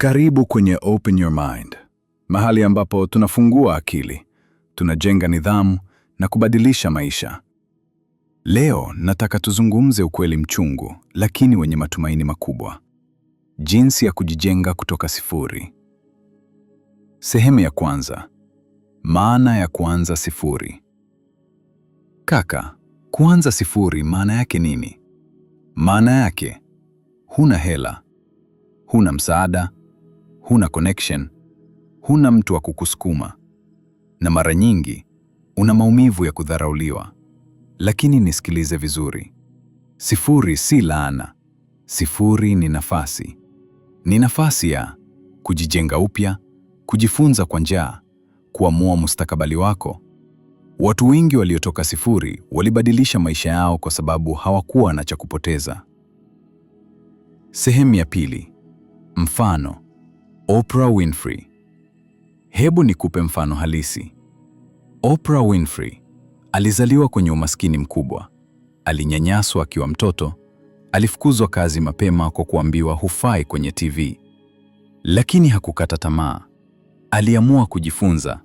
Karibu kwenye Open Your Mind, mahali ambapo tunafungua akili, tunajenga nidhamu na kubadilisha maisha. Leo nataka tuzungumze ukweli mchungu, lakini wenye matumaini makubwa: jinsi ya kujijenga kutoka sifuri. Sehemu ya kwanza: maana ya kuanza sifuri. Kaka, kuanza sifuri maana yake nini? Maana yake huna hela, huna msaada, huna connection, huna mtu wa kukusukuma, na mara nyingi una maumivu ya kudharauliwa. Lakini nisikilize vizuri, sifuri si laana. Sifuri ni nafasi. Ni nafasi ya kujijenga upya, kujifunza kwa njaa, kuamua mustakabali wako. Watu wengi waliotoka sifuri walibadilisha maisha yao kwa sababu hawakuwa na cha kupoteza. Sehemu ya pili: mfano Oprah Winfrey. Hebu nikupe mfano halisi. Oprah Winfrey alizaliwa kwenye umaskini mkubwa. Alinyanyaswa akiwa mtoto, alifukuzwa kazi mapema kwa kuambiwa hufai kwenye TV. Lakini hakukata tamaa. Aliamua kujifunza,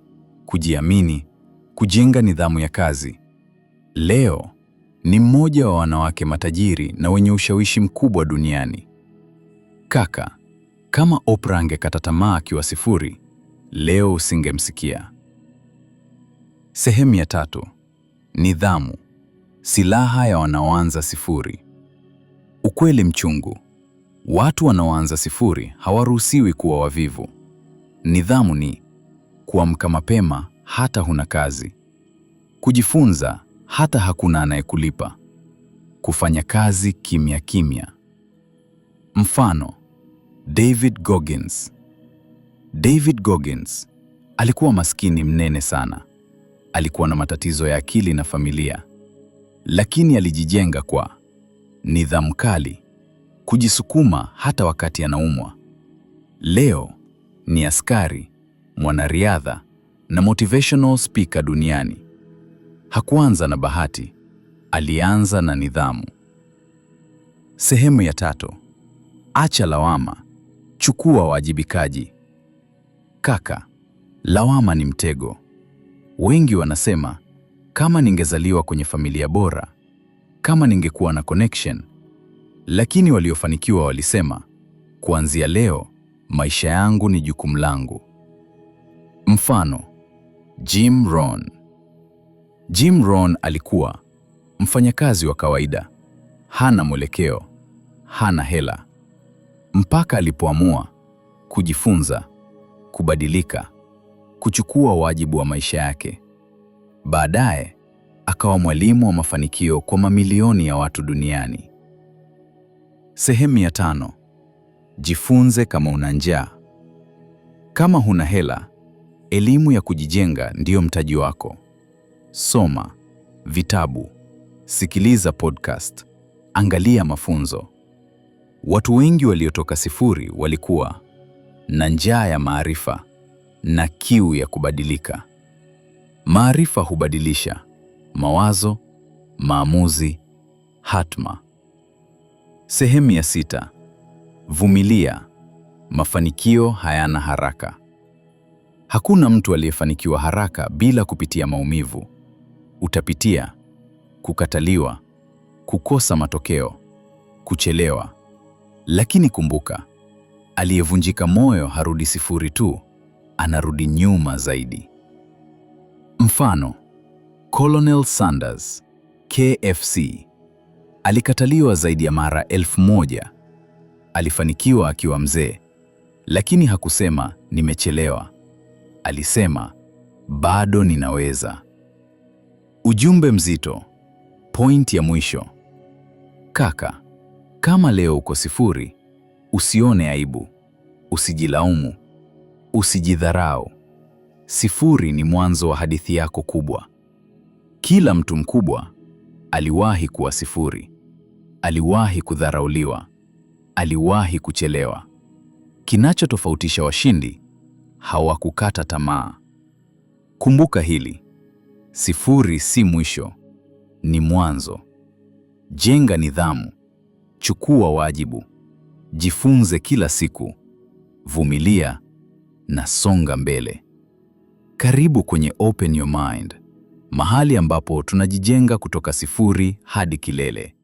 kujiamini, kujenga nidhamu ya kazi. Leo ni mmoja wa wanawake matajiri na wenye ushawishi mkubwa duniani. Kaka, kama Oprah angekata tamaa akiwa sifuri, leo usingemsikia. Sehemu ya tatu: nidhamu, silaha ya wanaoanza sifuri. Ukweli mchungu: watu wanaoanza sifuri hawaruhusiwi kuwa wavivu. Nidhamu ni kuamka mapema hata huna kazi, kujifunza hata hakuna anayekulipa, kufanya kazi kimya kimya. Mfano, David Goggins. David Goggins alikuwa maskini mnene sana. Alikuwa na matatizo ya akili na familia, lakini alijijenga kwa nidhamu kali, kujisukuma hata wakati anaumwa. Leo ni askari, mwanariadha na motivational speaker duniani. Hakuanza na bahati, alianza na nidhamu. Sehemu ya tatu: acha lawama, chukua wajibikaji. Kaka, lawama ni mtego. Wengi wanasema kama ningezaliwa kwenye familia bora, kama ningekuwa na connection. Lakini waliofanikiwa walisema, kuanzia leo maisha yangu ni jukumu langu. Mfano, Jim Rohn. Jim Rohn alikuwa mfanyakazi wa kawaida, hana mwelekeo, hana hela, mpaka alipoamua kujifunza, kubadilika, kuchukua wajibu wa maisha yake. Baadaye akawa mwalimu wa mafanikio kwa mamilioni ya watu duniani. Sehemu ya tano: jifunze kama una njaa. Kama huna hela, elimu ya kujijenga ndiyo mtaji wako. Soma vitabu, sikiliza podcast, angalia mafunzo. Watu wengi waliotoka sifuri walikuwa na njaa ya maarifa na kiu ya kubadilika. Maarifa hubadilisha mawazo, maamuzi, hatma. Sehemu ya sita: vumilia. Mafanikio hayana haraka. Hakuna mtu aliyefanikiwa haraka bila kupitia maumivu. Utapitia kukataliwa, kukosa matokeo, kuchelewa. Lakini kumbuka, aliyevunjika moyo harudi sifuri tu, anarudi nyuma zaidi. Mfano, Colonel Sanders, KFC, alikataliwa zaidi ya mara 1000. Alifanikiwa akiwa mzee, lakini hakusema nimechelewa. Alisema bado ninaweza. Ujumbe mzito. Point ya mwisho. Kaka, kama leo uko sifuri, usione aibu, usijilaumu, usijidharau. Sifuri ni mwanzo wa hadithi yako kubwa. Kila mtu mkubwa aliwahi kuwa sifuri, aliwahi kudharauliwa, aliwahi kuchelewa. Kinachotofautisha washindi, hawakukata tamaa. Kumbuka hili: sifuri si mwisho, ni mwanzo. Jenga nidhamu, chukua wajibu, jifunze kila siku, Vumilia na songa mbele. Karibu kwenye Open Your Mind, mahali ambapo tunajijenga kutoka sifuri hadi kilele.